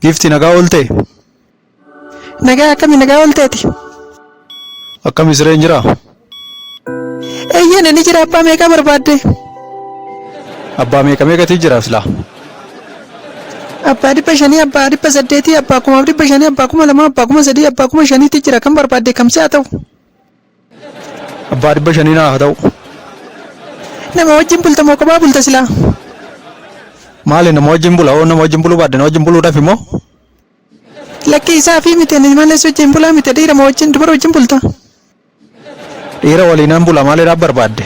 Giifti nagaa ooltee? Nagaa akkami nagaa oolteeti? Akkami sireen jiraa? Eeyyeen ni jira abbaa meeqaa barbaadde? Abbaa meeqa meeqatii jira silaa? Abbaa 500, abbaa 800, abbaa 1500, abbaa 2000, abbaa 3000, abbaa 5000tti jira kan barbaadde kamsi haa ta'u? Abbaa 500 naa haa ta'u. Nama wajjin bulta moo kophaa bulta silaa? Maali nama wajjin bula? Hoo nama wajjin buluu baadde na wajjin buluudhaaf immoo? Lakkii isaa fi miti ani malee si wajjin bulaa miti dhiira moo wajjin dubara wajjin bulta? Dhiira waliinan bula maaliidhaaf barbaadde?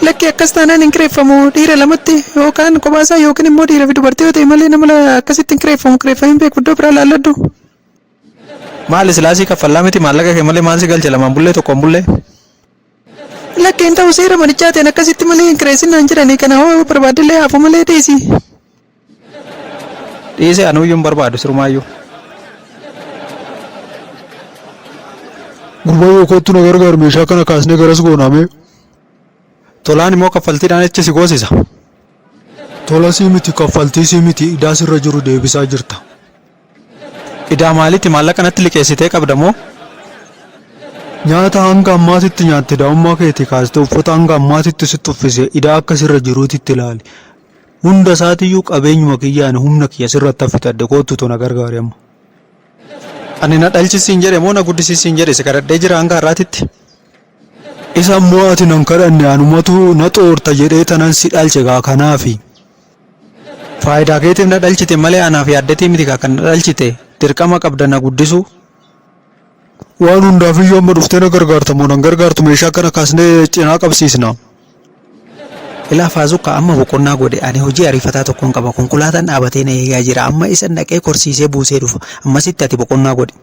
Lakki akkas taanaan hin kireeffamu dhiira lamatti yookaan kophaa isaa yookiin immoo dhiira fi dubartii yoo ta'e malee nama akkasitti hin kireeffamu kireeffamee hin beeku iddoo biraa laalladhu. Maali silaa sii kaffallaa miti maallaqa kee malee maal si galche lamaan bullee tokkoon bullee? Lakki hin ta'u seera manichaa ta'een akkasitti malee hin kireessin naan jedhanii kana hoo barbaaddellee hafu malee dhiisi. Dhiise anuyyuu hin barbaadu sirumaayyuu. Gurbaa kottu na gargaar meeshaa kana kaasnee garas goonaa mee. Tolaan immoo kaffaltiidhaan achi si goosisa. Tola sii miti kaffaltii sii miti idaa sirra jiru deebisaa jirta. Idaa maaliiti maallaqa natti liqeessitee qabda moo? Nyaata hanga ammaatitti nyaatte daa'ummaa keetii kaastee uffata hanga ammaatitti sitti uffise idaa akka sirra jiruutitti ilaali. Hunda isaatiyyuu qabeenyuma kiyyaan humna kiyya sirratti fixadhe koottu na gargaari amma. Ani na dhalchi siin jedhe moo na guddisi siin jedhe si kadhadhee jira hanga har'aatitti? Isa immoo ati nan kadhanne anumatu na xoorta jedhee tanan si dhalche gaa kanaafi. Faayidaa keetiif na dhalchite malee anaaf yaaddetii miti kaa kan na dhalchite dirqama qabda na guddisuu. Waan hundaafiyyuu amma dhuftee na gargaarta moo nan gargaartu meeshaa kana kaasnee cinaa qabsiisna. Ilaa Faazukka amma boqonnaa godhe ani hojii ariifataa tokkoon qaba konkolaataan dhaabatee na eegaa jira amma isan dhaqee korsiisee buusee dhufa ammasitti ati boqonnaa godhi.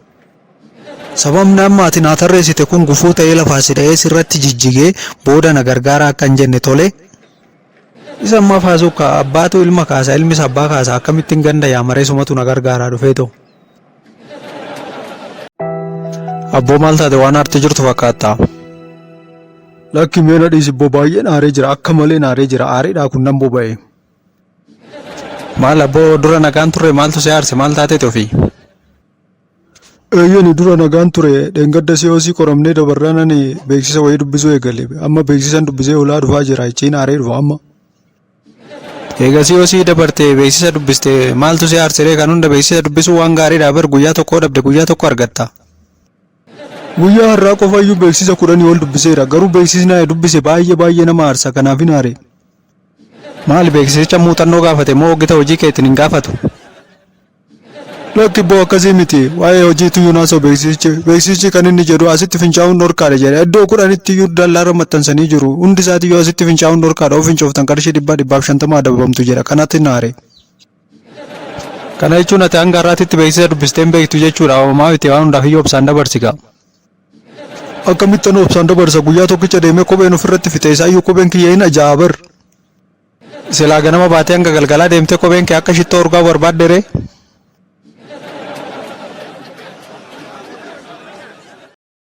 Sababni amma ati naa tarreessite kun gufuu ta'ee lafaa si dha'ee sirratti jijjigee booda na gargaaraa akka hin jenne tole. Isa amma Faazukka abbaatu ilma kaasa ilmis abbaa kaasa akkamittiin ganda yaamaree sumatu na gargaaraa dhufeetoo. Abboo maal taate waan aartee jirtu fakkaata. Lakki mee na dhiisi boo baay'een aaree jira akka malee aaree jira aareedhaa kun nan boba'e. Maal abboo dura nagaan turre maaltu si aarse maal taateeti ofii? Eeyyani dura nagaan ture dheengadda si'oosii qoramnee dabarraan ani beeksisa wayii dubbisuu eegale amma beeksisan dubbisee olaa dhufaa jira icciin aaree dhufa amma. Egaa si'oosii dabarte beeksisa dubbiste maaltu si aarse kan hunda beeksisa dubbisuu waan gaariidha bar guyyaa tokko dhabde guyyaa tokko argatta. Guyyaa har'aa qofayyuu beeksisa 10 ol dubbiseera garuu beeksisni ani dubbise baay'ee baay'ee nama aarsa kanaaf hin aare. Maali beeksisicha muuxannoo gaafate moo hojii hojii keetiin hin gaafatu? Lakki boo akkasii miti waa'ee hojiitu iyyuu naasoo beeksisichi beeksisichi kan inni jedhu asitti fincaa'uun dhorkaadha jedha iddoo 10tti iyyuu dallaarra maxxansanii jiru hundi isaati iyyuu asitti fincaa'uun dhorkaadha of fincooftan qarshii 150 adabamtu jedha kanatti naare. Kana jechuun ati hanga har'aatitti beeksisa dubbistee hin beektu jechuudha homaa miti waan hundaaf iyyuu obsaan dabarsi gaa. Akkamittan obsaan dabarsa guyyaa tokkicha deemee kopheen ofirratti fixe isaayyuu kopheen kiyya hin ajaa'a bar. Silaa ganama baatee hanga galgalaa deemtee kopheen kee akka shittoo urgaa barbaadde ree?